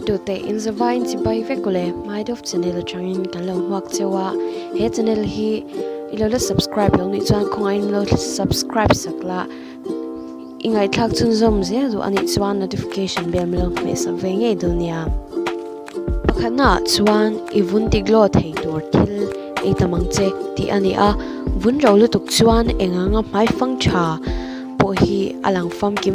Thlirtute in zavaiin chibai vek ule, Maidov channel atangin kan lo hmuak cheu a, he channel hi i lo la subscribe lo nih chuan khawngaihin lo subscribe sak la, i ngaihthlak chhunzawm zel duh anih chuan notification bell min lo hmeh sak ve ngei dawn nia. Pakhatna ah chuan i vun ti glow thei tur thil ei tam ang che tih a ni a, vun ro lutuk chuan eng anga hmaifang tha pawh hi a lang famkim.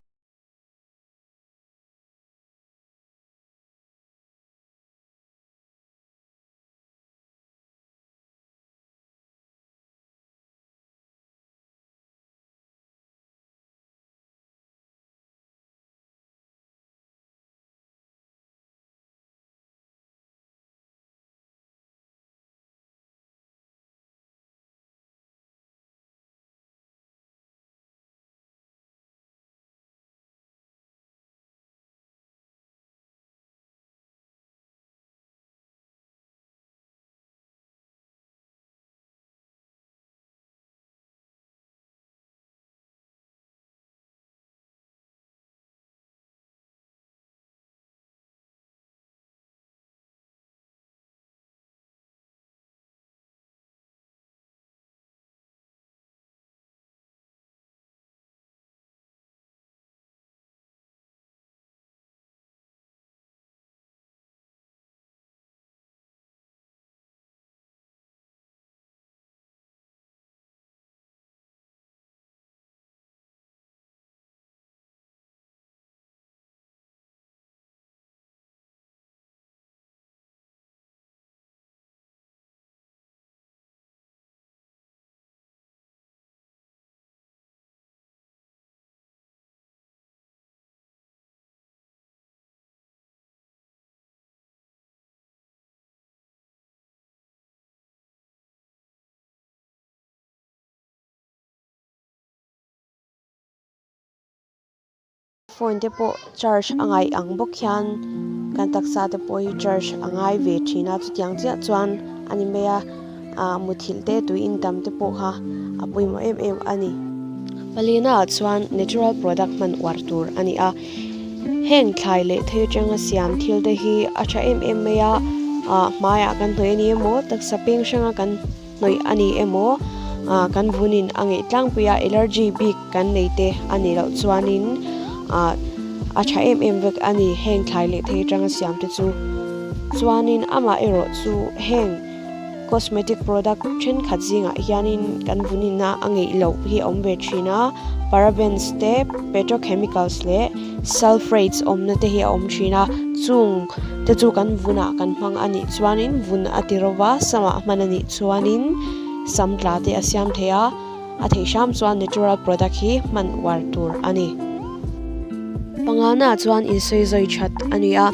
Phone te pawh charge a ngaih ang bawk hian kan taksa te pawh hi charge a ngai ve thin a chutiang chiah chuan a ni mai a ah muthilh te tui in tam te pawh kha a pawimawh em em a ni. Palina ah chuan natural product hman uar tur a ni a heng thlai leh thei atanga siam thil te hi a tha em em mai a ah hmaiah kan hnawih a ni emaw taksa peng hranga kan hnawih a ni emaw ah kan vunin a ngeih tlangpui a allergy bik kan nei te a nih loh chuanin ah a tha em em vek a ni heng thlai leh thei atanga siam te chu chuanin amah erawh chu heng cosmetic product thenkhat zingah hianin kan vunin a a ngeih loh hi a awm ve thin a parabens te petrochemicals leh sulphrates awmna te hi a awm thin a chung te chu kan vunah kan hmang a nih chuanin vun a ti ro va samah hman a nih chuanin sam tla te a siam thei a a theih hram chuan natural product hi hman uar tur a ni. Pangana chuan insawi zawi that a ni a,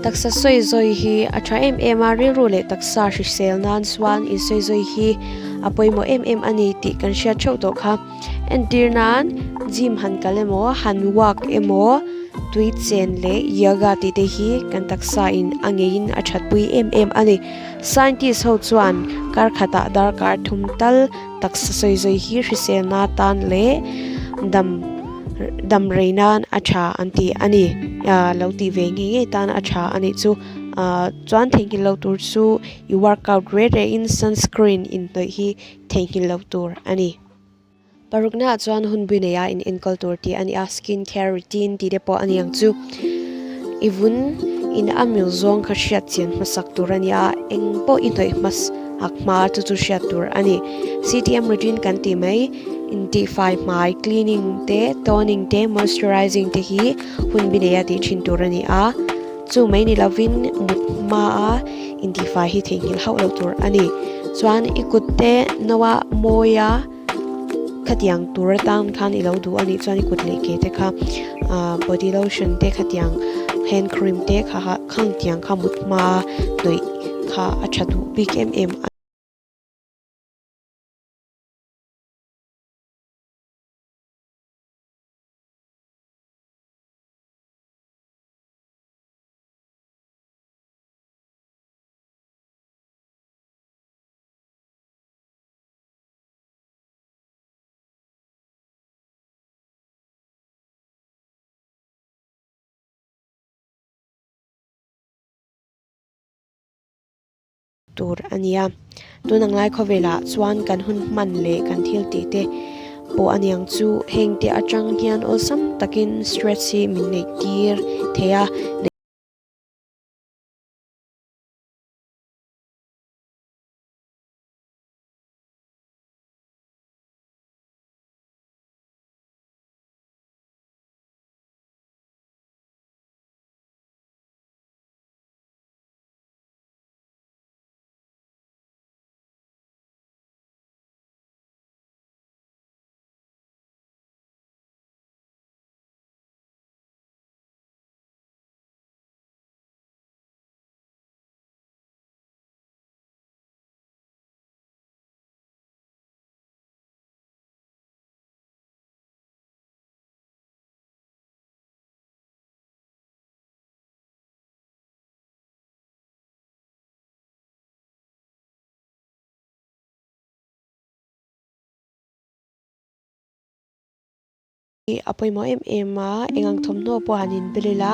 taksa sawi zawi hi a tha em em a, rilru leh taksa hrisel nan chuan insawi zawi hi a pawimawh em em a ni tih kan hriat theuh tawh kha. Entir nan gym han kal emaw han walk emaw tui chen leh yoga tih te hi kan taksa in a ngeiin a thatpui em em a ni. Scientist ho chuan kar khatah darkar thum tal taksa sawi zawi hi hriselna tan leh dam dam rei nan a tha an ti a ni. Lo tih ve ngei ngei tan a tha a nih chu. Chuan theihnghilh loh tur chu i workout reh reh in sunscreen inhnawih hi theihnghilh loh tur a ni. Paruknaah chuan hun bui neia in enkawl tur tih a ni a, skin care routine tih te pawh a ni ang chu. I vun in a mil zawng kha hriat chian hmasak tur a ni a, eng pawh i hnawih hmasak hma chu chu hriat tur a ni. CTM routine kan tih mai, intihfai hmai, cleaning te, toning te, moisturizing te hi hun bi neia tih thin tur a ni a. Chu mai ni lovin mut hmaa intihfai hi theihnghilh hauh loh tur a ni. Chuan i kut te noa mawia khatiang tur atan khan i lo duh a nih chuan i kut leh ke te kha ah body lotion te khatiang hand cream te kha khang tiang kha mut hmaa hnawih kha a tha duh bik em em a. tur a ni a. Tun ang lai khawvelah chuan kan hun hman leh kan thil tih te pawh a niang chu heng te atang hian awlsam takin stress hi min neih tir thei a. A pawimawh em em a, eng ang thawmhnaw pawh han inbel ila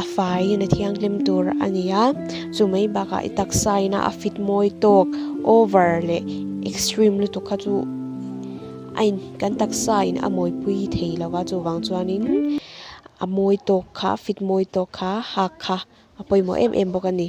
a faiin a thianghlim tur a ni a, chu mai bakah i taksa ina a fit mawi tawk over leh extreme lutuk kha chu a in kan taksa in a mawipui thei lo va chuvang chuanin a mawi tawk kha fit mawi tawk kha hak kha a pawimawh em em bawk a ni.